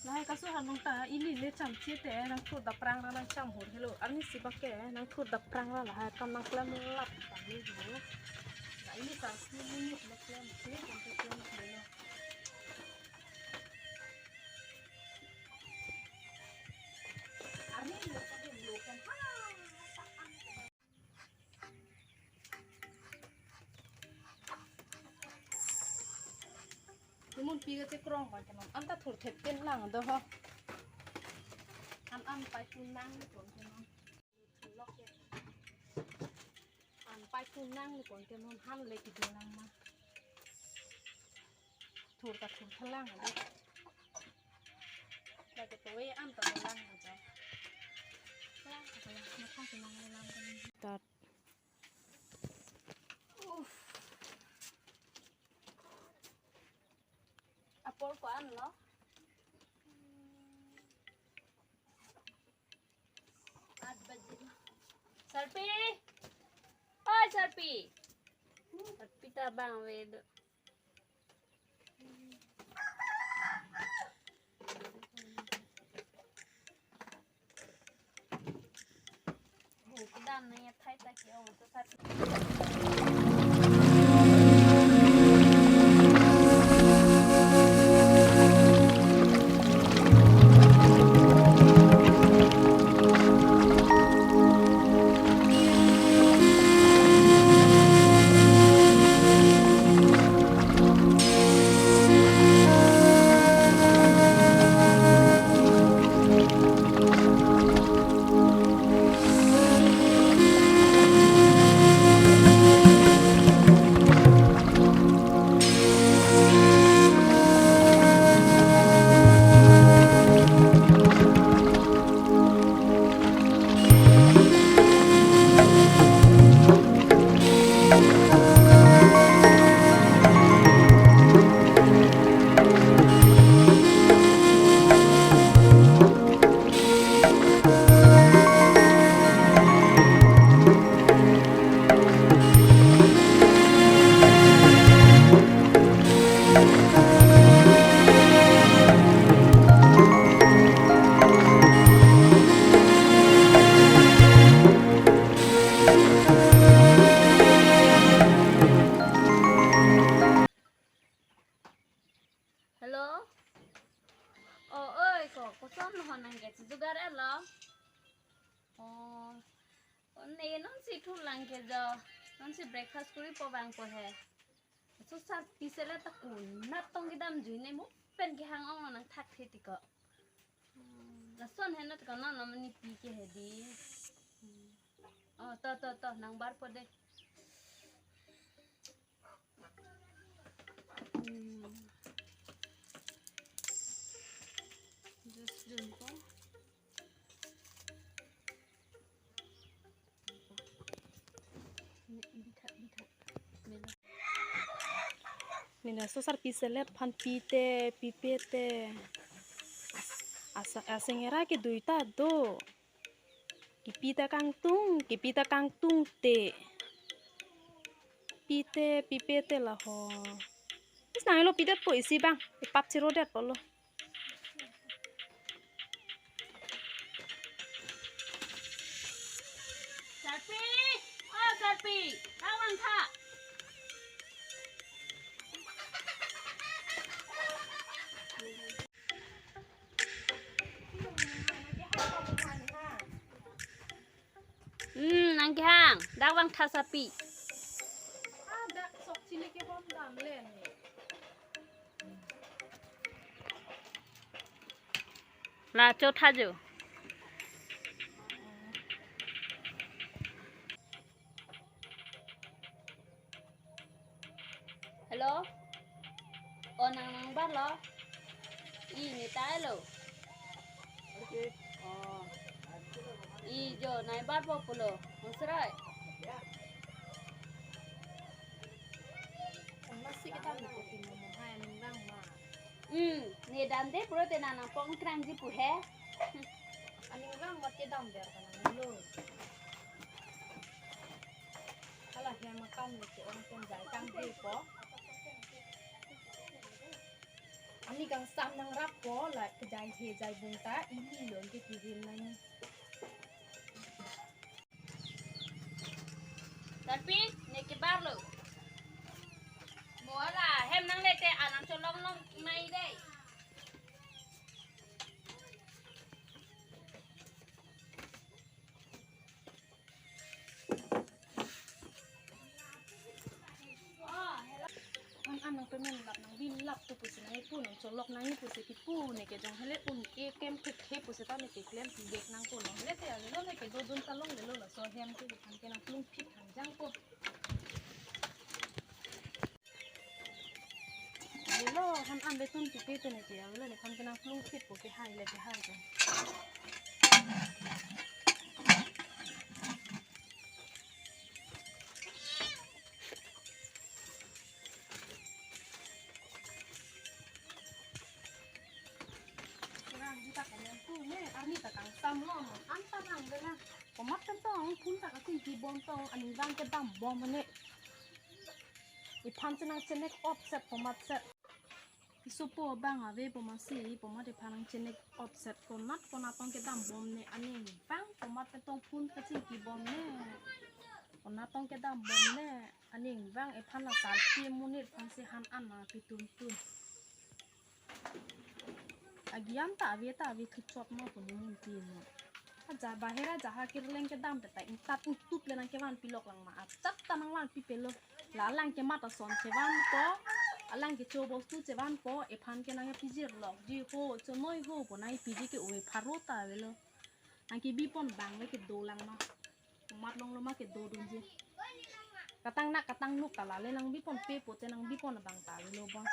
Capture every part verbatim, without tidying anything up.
Lahai kasu hanung ta ili le cham chite nangthur dapprang ra nangcham hur helo. Arnisi bak ke nangthur dapprang ra lahai kam nangklem lap kami ho. La ili sa si ini nangklem si nangklem delo. Arni lo ka delo kan ha. Imun pi kachekrong ba kenon. Anta thurthe pen lang do ho. An an pai tu nang ni kon kenon. Thulok ke. An pai tu nang ni kon kenon han le kidu nang ma. Thur ta thur thalang do. Lake to we an ta lang do. Lang ta lang. Mathang si nang lang. Start. Uff. Apor ko-an lo? Aat baje. Sarpi! Oi, Sarpi! Sarpi ta bang ave do. Hello? O, oi, ko, koson lo ho nang ke, si jugar lo? O, o, ne non si thu lang ke jo, non si breakfast kuri po bang po he. So Sarpi selet ta konat tong kedam jui ne mo pen kehang ong lo nang thak the ti ko. Lason he not ko non lo mani pi ke he di. O, to, to, to, nang bar po de. Hmm. Juice dun ko. Ni, bitha, bitha. Mela. Nina so Sarpi selet aphan pi te, pipe te. As-, asa-, asengera ke duita do. Kipi ta kangtung, kipi ta kangtungte. Pi te, pipe te la ho. Is nang lo pidet po isi bang, ipap chirodet po lo. Sarpi, o Sarpi, tawang tha. Hmm, nang kehang, dak vang tha Sarpi. Ah, dak sok chili ke bom dam le ni. La cho tha jo. Hello? O nang nang bar lo? I ne ta lo. O. I jo nai bar po pulo. Nang serai. Masih kita ni ko tin mo hai nang ma. Hmm, ne dam de puro te nang nang pong krang ji pu he. Aning bang mat kedam der ka nang lo. Hala he makam ni ke ong pen jai tang de po. Ani kangsam nangrappo, la kejai he jai bung ta, ili lon ke kivil nani. Sarpi, ne kebar lo. Mo ala hem nangle te alang cholong long mai dei. An an nangpemen lap nangvin lap tu pusi nangpu nangcholok nangji pusi kipu, ne ke jong hele un-e kem thekthe pusi ta ne ke klem pidek nangpo, no hele te avelo, ne ke dodun ta longlelo, laso hem ke aphan ke nangplung phit hangjang po. Avelo, han an le tun pipe te ne ke avelo, nephan ke nangplung phit po, kehai le kehai ke. Kurang juta kalian tu ne, arni ta kangsam lo, an ta nang de na. Komat kan tong, phun ta kachingki bom tong, aning vang kedam bom ne. Iphan chenang chenek ot set, komat set. Isopo abang ave po masi, komat iphan nang chenek ot set, konat konat tong kedam bom ne, aning vang komat tong phun kachingki bom ne. Konat tong kedam bom ne, aning vang iphan la sarpi monit aphan si han an nangpi tuntun. Agiam ta ave ta ave thuchot ma puni mun ti no. Aja bahera jaha kirleng kedam ta ingtat ingtup le nangkevan pilok lang ma. Achat ta nangvan pipelo. La alang ke mat ason chevan ko, alang ke cho bostu chevan ko, iphan ke nangpijir lok ji ho, chonoi ho, bonai piji ke ove pharo ta avelo. Nangkebi pon bang le kedo lang ma. Mat longlo ma kedodunji. Katang nak katang nuk ta la le nangbi pon pe pote nangbi pon abang ta avelo bang.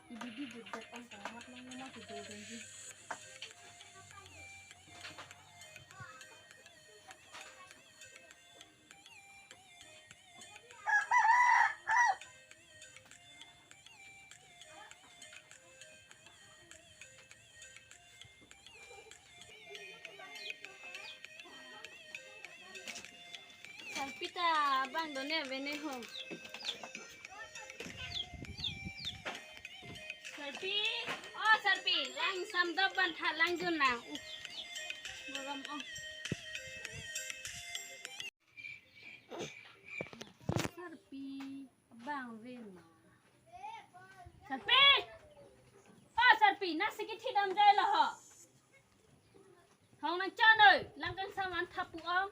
Ibi di jujak ang kamat lang naman si Dodo ji. Sarpi ta abang do ne ave ne ho. Sarpi, o Sarpi, lang samdap ban tha lang jun na. Uh, gorom o. Sarpi, abang ave ma. Sarpi! O Sarpi, nasi kithi dam jai lo ho. Hong nang chon oi, lang kangsam an thapu ong.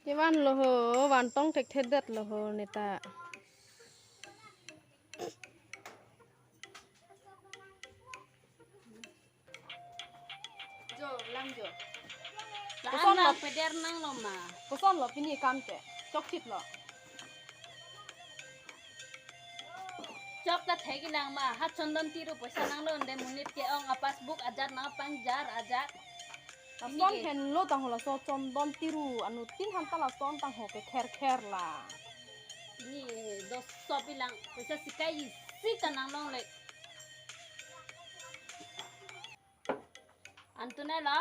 Kevan lo ho, van tong thekthedet lo ho neta. Jo, lang jo. Koson lo peder nang lo ma. Koson lo pini kam ke. Chokchit lo. Chok ta thek-i lang ma. Ha Chondon Tiru poisa nang lo nde monit ke-ong a passbook ajat nangpangjar ajat. Lason pini ke henlo tang ho laso Chondon Tiru anuttin han ta lason tang ho ke kher kher la. Ni dos sop-i lang poisa sikai isi ta nang long le. An tun-et lo.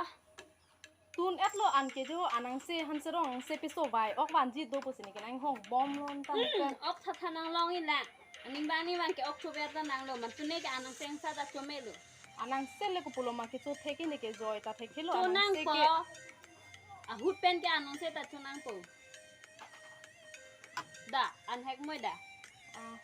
Tun-et lo an ke jo anang se han serong se piso vai ok vanji do pusi ne ke nang hong bom lo an ta. Hmm, ok tha tha nang long-i lang. Aning bang ni bang ke ok chover ta nang lo, man tun ne ke anang se angsa ta chome lo. Anang se le ko pulo ma ke cho thek-i ne ke joi ta thek-i lo. Cho anang nang se po. Ke ahut pen ke anang se ta cho nang po. Da, an hek moi da. Ah.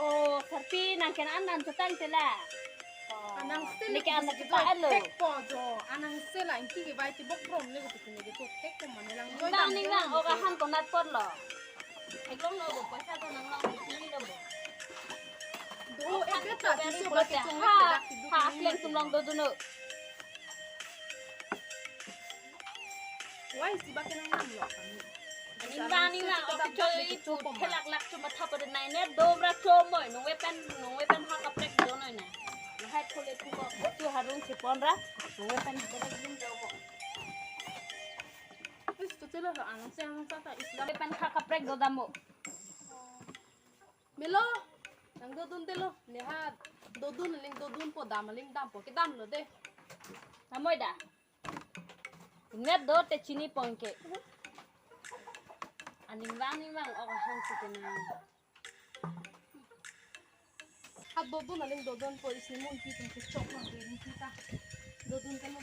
O, Sarpi nang ke an an chotang te la. Anang se le ke an an chotang lo. Thek po jo. Anang se la ingki ke vai ti bok rom le ko pisi ne ke cho thek ko mane lang. Ning bang, ning bang, o kahan konat por lo. Eklong lo bo, poisa to nang long, pili lo bo. Do, oh, eke ta, tiso ba ke chong ha, dak tidu ha, kini akleng tum long do duno. Wai si ba ke nang nang lo kami. Ning bang, ning bang, ok choi pu, thelak lak chuma thap de nai ne, do bra chomoi, nung wepen, nung wepen ha kaprek do noi na. Lahai thole tu ko, tu harung si pon ra, nung wepen ha kaprek dun do mo. Is tu chelo lo anang se anang sa ta Islam. Wepen ha kaprek do damo. Melo, nang dodun delo, neha dodun aling dodunpo, dam aling dampo, kedamlo de. Amoi da. Net do te chini pongke. Aning vang ning vang ok ahang si kenang. Ha dodun aling dodunpo, isi mun pi tum kechok nang de ni kita. Dodun kelo.